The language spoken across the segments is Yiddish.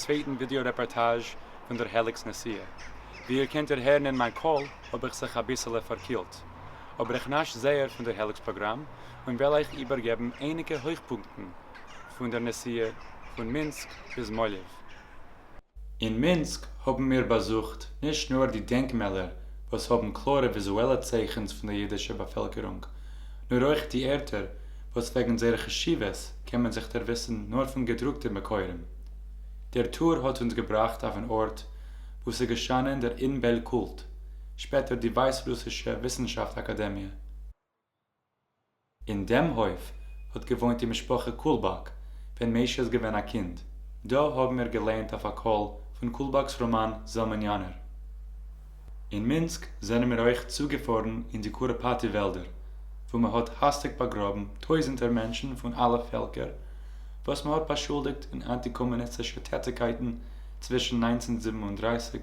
צווייטן ווידעא רעפארטאזש פון דער העליקס נסיעה. ווי איר קענט דערהערן אין מיין קול האב איך זיך אביסעלע פארקילט. אבער איך נאש זייער פון דער העליקס פראגראם און וועל אייך איבערגעבן אייניקע הויכפונקטן פון דער נסיעה פון מינסק ביז מאליעוו. אין מינסק האבן מיר באזוכט נישט נאר די דענקמעלער וואס האבן קלארע וויזועלע צייכנס פון דער אידישער באפעלקערונג, נאר אויך די ערטער וואס וועגן זייער חשיבות קען מען זיך דערוויסן נאר פון געדרוקטע מקורים. דער טור האט אונז געבראכט אויפן ארט וואו ס'איז געשטאנען דער אינבעל-קולט, שפעטער די ווייסרוסישע וויסנשאפט אקאדעמיע. אין דעם הויף האט געוואוינט די משפחה קולבאק ווען משה איז געווען א קינד. דא האבן מיר געלייענט אויף א קול פון קולבאק'ס ראמאן זעלמעניאנער. אין מינסק זענען מיר אויך צוגעפארן אין די קוראפאטי וועלדער, וואו מען האט האסטיג באגראבן טויזנטער מענטשן פון אלע פעלקער וואס מען האט באשולדיגט אין אנטי-קאמוניסטישע טעטיקייטן צווישן 1937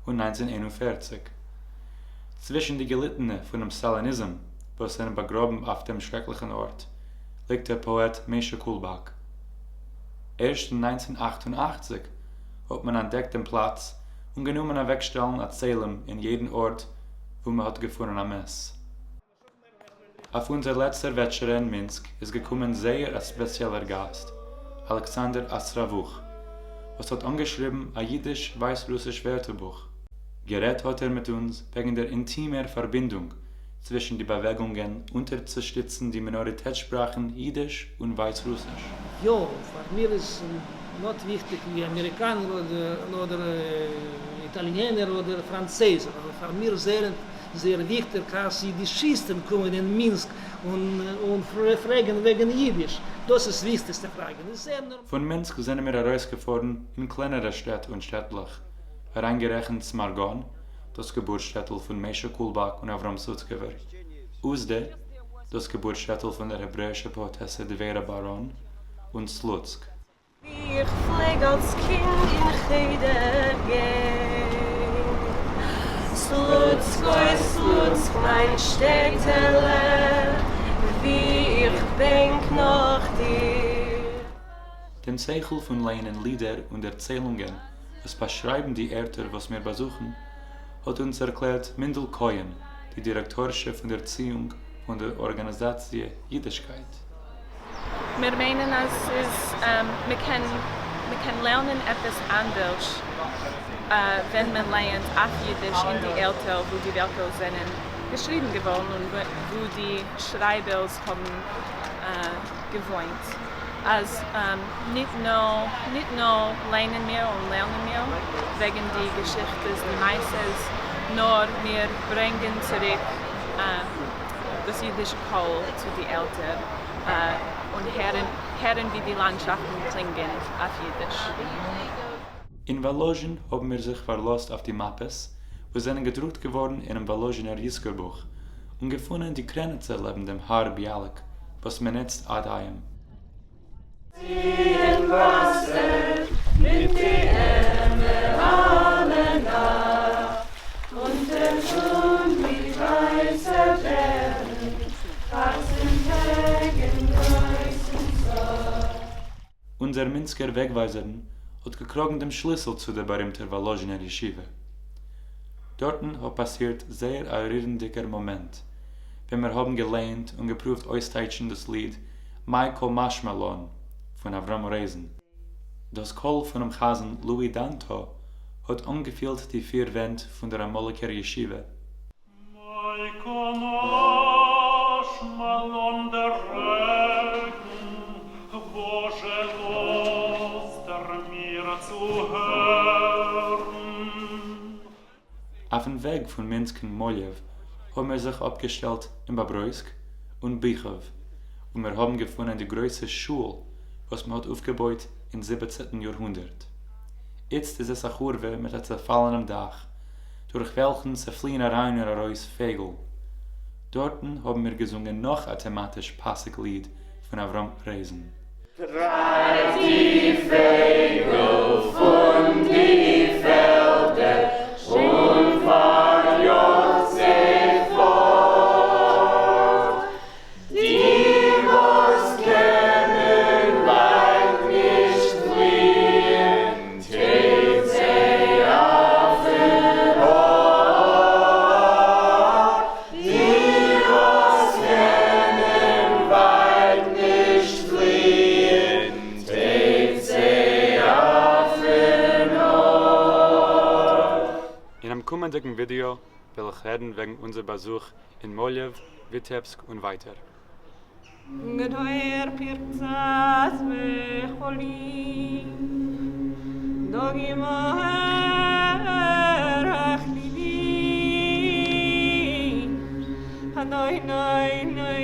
און 1941. צווישן די געליטענע פונעם סטאליניזם וואס זענען באגראבן אויף דעם שרעקליכן ארט, ליגט דער פאעט משה קולבאק. ערשט אין 1988 האט מען אנטדעקט דעם פלאץ און גענומען אוועקשטעלן א צלם אין יעדן ארט וואו מען האט געפונען א מת. אויף אונזער לעצטער וועטשערע אין מינסק איז געקומען זייער א ספעציעלער גאסט, אלכסנדר אסטראווך, וואס האט אנגעשריבן א אידיש-ווייסרוסיש ווערטערבוך. גערעדט האט ער מיט אונז וועגן דער אינטימער פארבינדונג צווישן די באוועגונגען אונטערצושטיצן די מינאריטעט-שפראכן אידיש און ווייסרוסיש. יא, פאר מיר איז נאט וויכטיג ווי אמעריקאנער אדער איטאליענער אדער פראנצויזער, אבער פאר מיר זייער זייער וויכטיג אז יידישיסטן קומען אין מינסק און פרעגן וועגן יידיש, דאס איז וויכטיגסטע פראגע. פון מינסק זענען מיר ארויסגעפארן אין קלענערע שטעט און שטעטלעך, אריינגערעכנט סמארגאן, דאס געבורטשטעטל פון משה קולבאק און אברהם סוצקעווער, אוזדע, דאס געבורטשטעטל פון דער העברעאישער פאעטעסע דבורה באראן, און סלוצק. ווי איך פלעג אלס קינד אין חדר גיין. סלוצק אוי סלוצק מיין שטעטעלע, ווי איך בענק נאך דיר. דעם שכל פון לייענען לידער און דערציילונגען וואס באשרייבן די ערטער וואס מיר באזוכן, האט אונז ערקלערט מינדל כהן, די דירעקטארשע פון דערציאונג פון דער ארגאניזאציע אידישקייט. מיר מיינען אז ס'איז מ'קען מ'קען לערנען עפעס אנדערש ווען מען לייענט אויף אידיש אין די ערטער וואו די ווערטער זענען געשריבן געווארן און וואו די שרייבערס האבן געוואוינט. אז ניט נאר ניט נאר ליינען מיר און לערנען מיר וועגן די געשיכטעס די מעשות, נאר מיר ברענגען צוריק דאס אידישע קול צו די ערטער און הערן הערן ווי די לאנדשאפטן קלינגען אויף אידיש. אין וואלאזשין האבן מיר זיך פארלאזט אויף די מאפעס וואס זענען געדרוקט געווארן אינעם וואלאזשינער יזכור בוך, און געפונען די קרעניצע לעבן דעם הר ביאליק וואס מען נוצט עד היום. ציען וואסער מיט די עמער אלע נאכט, אונטער זון ווי ווייסע בערן וואקסן טעג אין גרויסן סאד. אונזער מינסקער וועגווייזערין האט געקראגן דעם שליסל צו דער בארימטער וואלאזשינער ישיבה. דארטן האט פאסירט זייער א רירנדיקער מאמענט, ווען מיר האבן געלייענט און געפרואווט אויסטייטשן דאס ליד מאי קא משמע לן פון אברהם רייזען. דאס קול פונעם חזן לואי דאנטא האט אנגעפילט די פיר ווענט פון דער אמאליקער ישיבה. מאי קא משמע לן דער רעגן, וואזשע לאזט ער מיר צו הערן? אויפן וועג פון מינסק קיין מאליעוו האבן מיר זיך אפגעשטעלט אין באברויסק און ביכאוו, וואו מיר האבן געפונען די גרויסע שול וואס מען האט אויפגעבויט אין זיבעצנטן יארהונדערט. איצט איז עס א חורבה מיט א צעפאלענעם דאך, דורך וועלכן ס'פליען אריין און ארויס פייגל. דארטן האבן מיר געזונגען נאך א טעמאטיש פאסיג ליד פון אברהם רייזען. טרייבט די פייגל פון די פעלדער און פאריאגט זיי פארט, די וואס קענען ווייט נישט פליען. קומענדיגן ווידעא וועל איך רעדן וועגן אונזער באזוך אין מאליעוו, וויטעבסק און ווייטער. גדויר פרצת וחולים, דוגי מהר ליבי, נוי נוי נוי.